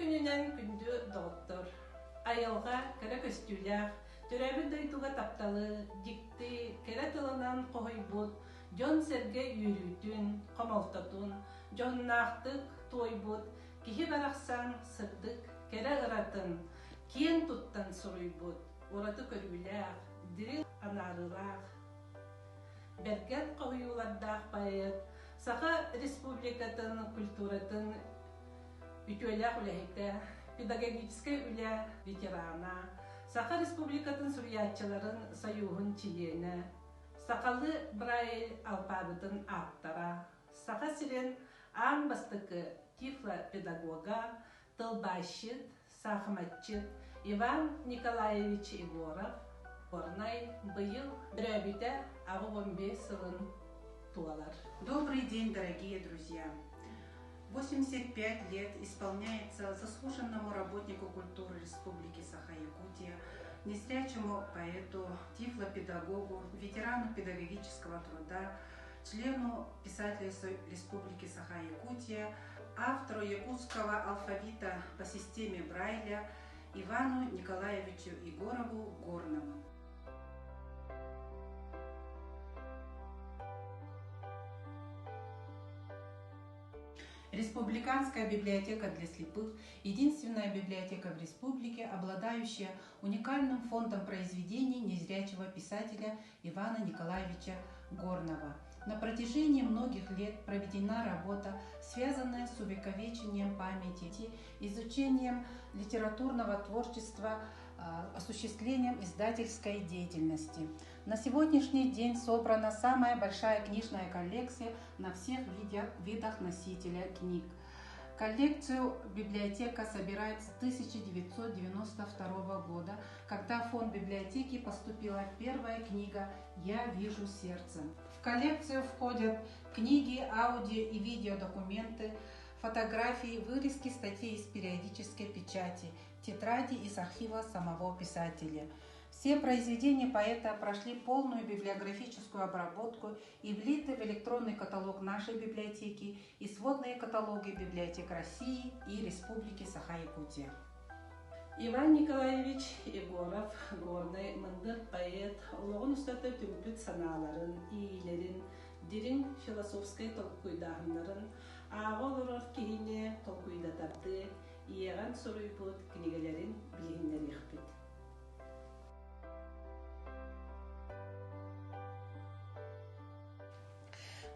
күнүнэн күндү доҕоттор! Айылҕа кэрэ көстүүлээх, төрөөбүт дойдуга тапталы, дьикти, кэрэ тылынан хоһуйбут дьон-сэргэ үөрүүтүн, хомолтотун дьоһуннаахтык туойбут киһи барахсан сырдык, кэрэ ыратын киэн туттан суруйбут ураты көрүүлээх, дириҥ анаарыылаах, бэргэн хоһуйуулардаах поэт, Саха Республикатын культуратын үтүөлээх үлэһитэ, педагогическай үлэ ветерана, Саха Республикатын суруйааччыларын сойууһун чилиэнэ, сахалыы Брайль алпаабытын ааптара, Саха сирин аан бастакы тифлопедагога, тылбаасчыт, саахыматчыт Иван Николаевич Егоров Горнай быйыл төрөөбүтэ 85 сылын туолар. Добрый день, дорогие друзья! 85 лет исполняется заслуженному работнику культуры Республики Саха-Якутия, незрячему поэту, тифлопедагогу, ветерану педагогического труда, члену писателей Республики Саха-Якутия, автору якутского алфавита по системе Брайля Ивану Николаевичу Егорову Горному. Республиканская библиотека для слепых – единственная библиотека в республике, обладающая уникальным фондом произведений незрячего писателя Ивана Николаевича Горного. На протяжении многих лет проведена работа, связанная с увековечением памяти, изучением литературного творчества, а, осуществлением издательской деятельности. На сегодняшний день собрана самая большая книжная коллекция на всех видах носителя книг. Коллекцию библиотека собирает с 1992 года, когда в фонд библиотеки поступила первая книга «Я вижу сердцем». В коллекцию входят книги, аудио и видеодокументы, фотографии, вырезки статей из периодической печати, тетради из архива самого писателя. Все произведения поэта прошли полную библиографическую обработку и влиты в электронный каталог нашей библиотеки и сводные каталоги библиотек России и Республики Саха-Якутия. Иван Николаевич Егоров Горнай мындыр поэт олоҕун устата түмпүт санааларын, иилэрин, дириҥ философскай толкуйдааһыннарын ааҕа олорор киһини толкуйдатардыы иэҕэн суруйбут кинигэлэрин билиһиннэриэхпит.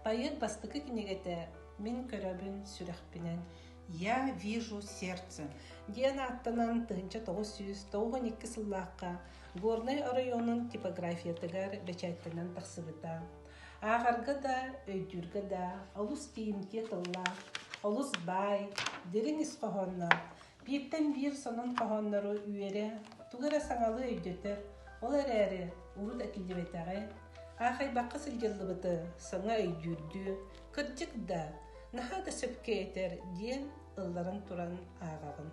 Поэт бастакы кинигэтэ «Мин көрөбүн сүрэхпинэн» «Я вижу сердце» диэн ааттанан 1992 сыллаахха Горнай оройуонун типографиятыгар бэчээттэнэн тахсыбыта. Ааҕарга да, өйдүүргэ да олус тиийимтиэ тыллаах, олус баай, дириҥ ис хоһоонноох, бииртэн биир сонун хоһооннору үөрэ, тугу эрэ саҥалыы өйдөтөр, ол эрээри урут этиллибэтэҕи, аахайбакка сылдьыллыбыты саҥа өйдүүрдүү, кырдьык да, наһаа да сөпкө этэр диэн ылларан туран ааҕаҕын.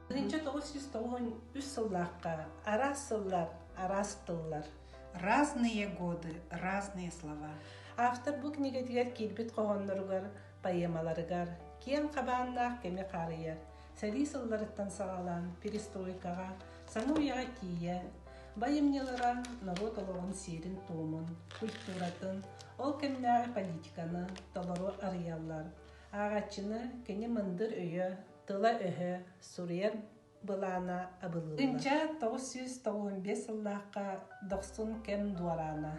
1993 сыллаахха араас сыллар, араас тыллар. Разные годы, разные слова. Автор бу кинигэтигэр киирбит хоһоонноругар, поэмаларыгар киэҥ хабааннаах кэми хаарыйар, сэрии сылларыттан саҕалаан перестройкаҕа, саҥа үйэҕэ тиийэ бу айымньылара норуот олоҕун сиэрин-туомун, культуратын, ол кэмнээҕи политиканы толору арыйаллар. Ааҕааччыны кини мындыр өйө, тыла-өһө, суруйар былаана абылыыллар. 1995 сыллаахха Дохсун кэм дуораана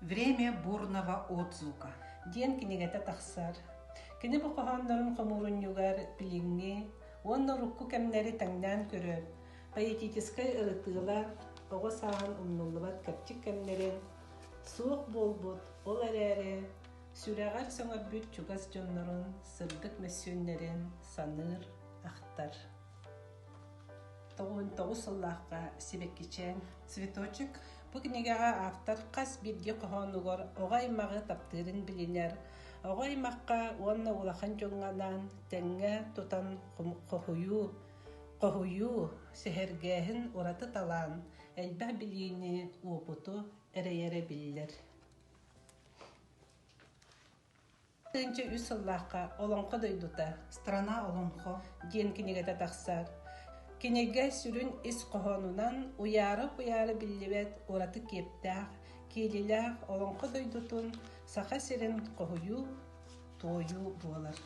Время бурного отзвука диэн кинигэтэ тахсар. Кини бу хоһооннорун хомуурунньугар билиҥҥи уонна урукку кэмнэри тэҥнээн көрөр, поэтическай ырытыылар оҕо сааһын умнуллубат кэрчик кэмнэрин, суох буолбут, ол эрээри сүрэҕэр сөҥөрбүт чугас дьоннорун сырдык мөссүөннэрин саныыр, ахтар. 99 сыллаахха Сибэккичээн Цветочек Бу кинигэҕэ автор хас биирдии хоһоонугар оҕо аймаҕы таптыырын билинэр, оҕо аймахха уонна улахан дьоҥҥо анаан тэҥҥэ тутан хоһуйуу, хоһуйуу, сэһэргээһин ураты талаан, элбэх билиини, уопуту эрэйэрэ биллэр. 1003 сыллаахха Олоҥхо дойдута Страна Олоҥхо диэн кинигэтэ тахсар. Кинигэ сүрүн ис хоһоонунан уйаара-куйаара биллибэт ураты киэптээх, киэлилээх Олоҥхо дойдутун Саха сирин хоһуйуу, туойуу буолар.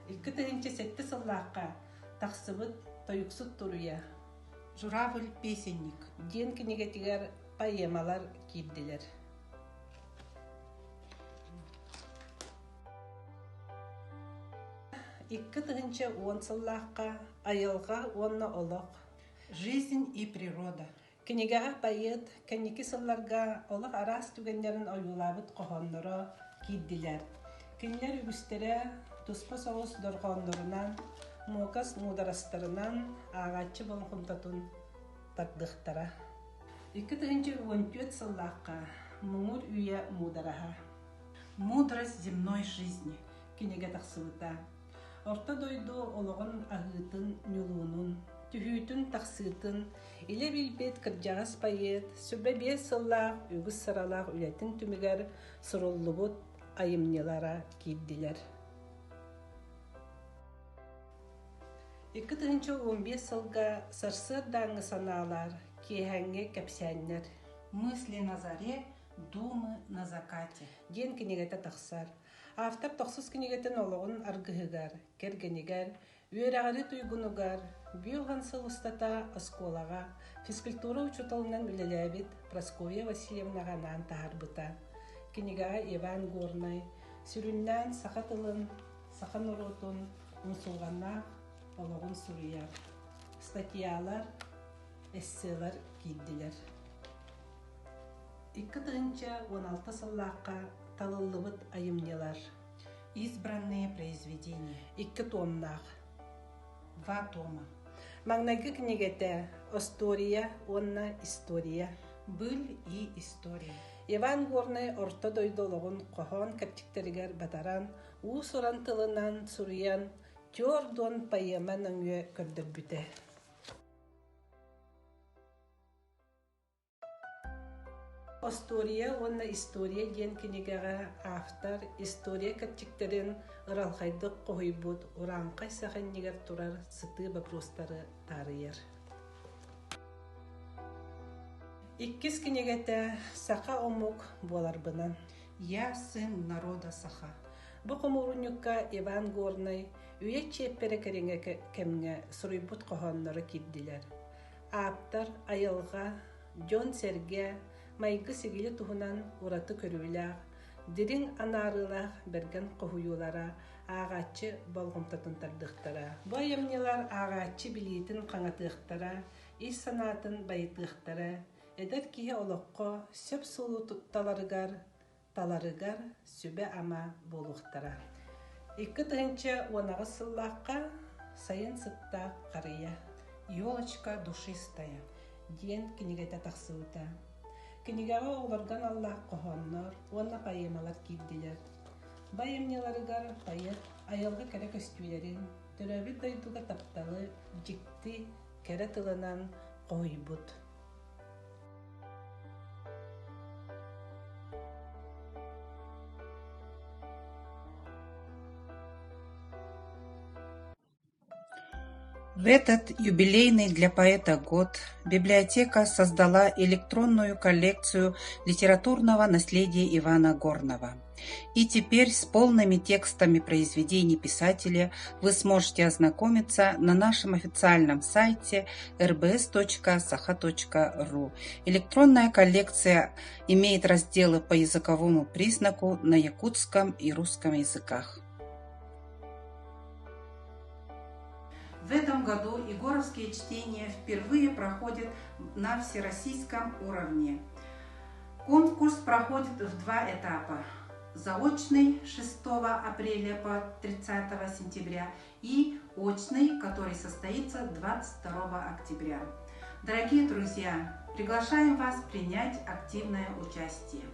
2007 сыллаахха тахсыбыт Тойуксут туруйа Журавль-песенник диэн кинигэтигэр поэмалар киирдилэр. 2010 сыллаахха Айылҕа уонна олох Жизнь и природа Кинигэҕэ поэт кэнники сылларга олох араас түгэннэрин ойуулаабыт хоһоонноро киирдилэр. Кинилэр үгүстэрэ туспа соҕус дорҕооннорунан, муокас муударастарынан ааҕааччы болҕомтотун тардыахтара. 2014 сыллаахха Муҥур үйэ муудараһа Мудрость земной жизни кинигэ тахсыбыта. Орто дойду олоҕун аһыытын, ньулуунун, түһүүтүн-тахсыытын илэ билбит кырдьаҕас поэт 25 сыллаах үгүс сыралаах үлэтин түмүгэр суруллубут айымньылара киирдилэр. 2015 сылга сарсыардааҥҥы санаалар, киэһээҥҥи кэпсээннэр Мысли на заре, думы на закате диэн кинигэтэ тахсар. Автор тохсус кинигэтин олоҕун аргыһыгар, кэргэнигэр, үөрэҕири туйгунугар бүө сыл устата оскуолаҕа физкультура учууталынан үлэлээбит Прасковья Васильевнаҕа анаан таһаарбыта. Кинигэҕэ Иван Горнай сүрүннээн саха тылын, саха норуотун умсулҕаннаах олоҕун суруйар. Статьялар, эсселар киирдилэр. 2016 сыллаахха талыллыбыт айымньылар Избранные произведения Икки томнаах Два тома Маҥнайгы кинигэтэ «Остуоруйа уонна история» Быль и история Иван Горнай орто дойду олоҕун хоһоон кэрчиктэригэр батаран, уус-уран тылынан суруйан, Тёрдуон поэма нөҥүө көрдөрбүтэ. Остуоруйа уонна история диэн кинигэҕэ автор история кэрчиктэрин ыралхайдык хоһуйбут урааҥхай саха иннигэр турар сытыы боппуруостары таарыйар. Иккис кинигэтэ «Саха омук буоларбынан» Я сын народа саха. Бу хомуурунньукка Иван Горнай үйэ чиэппэрэ кэриҥэ кэмҥэ суруйбут хоһоонноро киирдилэр. Ааптар айылҕа, дьон-сэргэ, майгы-сигили туһунан ураты көрүүлээх, дириҥ анаарыылаах бэргэн хоһуйуулара ааҕааччы болҕомтотун тардыахтара. Бу айымньылар ааҕааччы билиитин хаҥатыахтара, ис санаатын байытыахтара, эдэр киһи олоххо сөп суолу тутталарыгар, таларыгар сүбэ-ама буолуохтара. 2018 сыллаахха Сайын сыттаах харыйа Елочка душистая диэн кинигэтэ тахсыбыта. Кинигэҕэ оҕолорго аналлаах хоһооннор уонна поэмалар киирдилэр. Бу айымньыларыгар поэт айылҕа кэрэ көстүүлэрин, төрөөбүт дойдуга тапталы дьикти, кэрэ тылынан хоһуйбут. В этот юбилейный для поэта год библиотека создала электронную коллекцию литературного наследия Ивана Горного. И теперь с полными текстами произведений писателя вы сможете ознакомиться на нашем официальном сайте rbs.saha.ru. Электронная коллекция имеет разделы по языковому признаку на якутском и русском языках. В этом году Егоровские чтения впервые проходят на всероссийском уровне. Конкурс проходит в два этапа. Заочный 6 апреля по 30 сентября и очный, который состоится 22 октября. Дорогие друзья, приглашаем вас принять активное участие.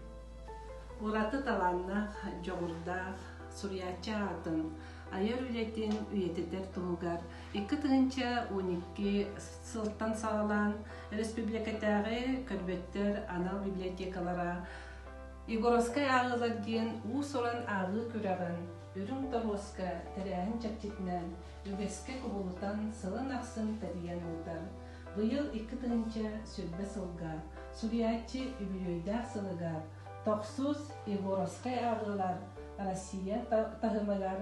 Ураты талааннаах, дьоҕурдаах, суруйааччы аатын айар үлэтин үйэтитэр туһугар 2012 сылтан саҕалаан республикатааҕы көрбөттөр анал библиотекалара Егоровскай ааҕыылар диэн уус-уран ааҕыы күрэҕин Үрүҥ торуоска тэрээһин чэрчитинэн үгэскэ кубулутан сылын ахсын тэрийэн ыытар. Быйыл 2020 сылга суруйааччы үбүлүөйдээх сылыгар тохсус Егоровскай ааҕыылар Россия таһымыгар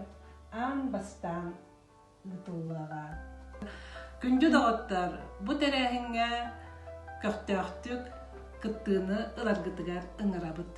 аан бастаан ыытыллыаҕа. Күндү доҕоттор, бу тэрээһиҥҥэ көхтөөхтүк кыттыыны ыларгытыгар ыҥырабыт.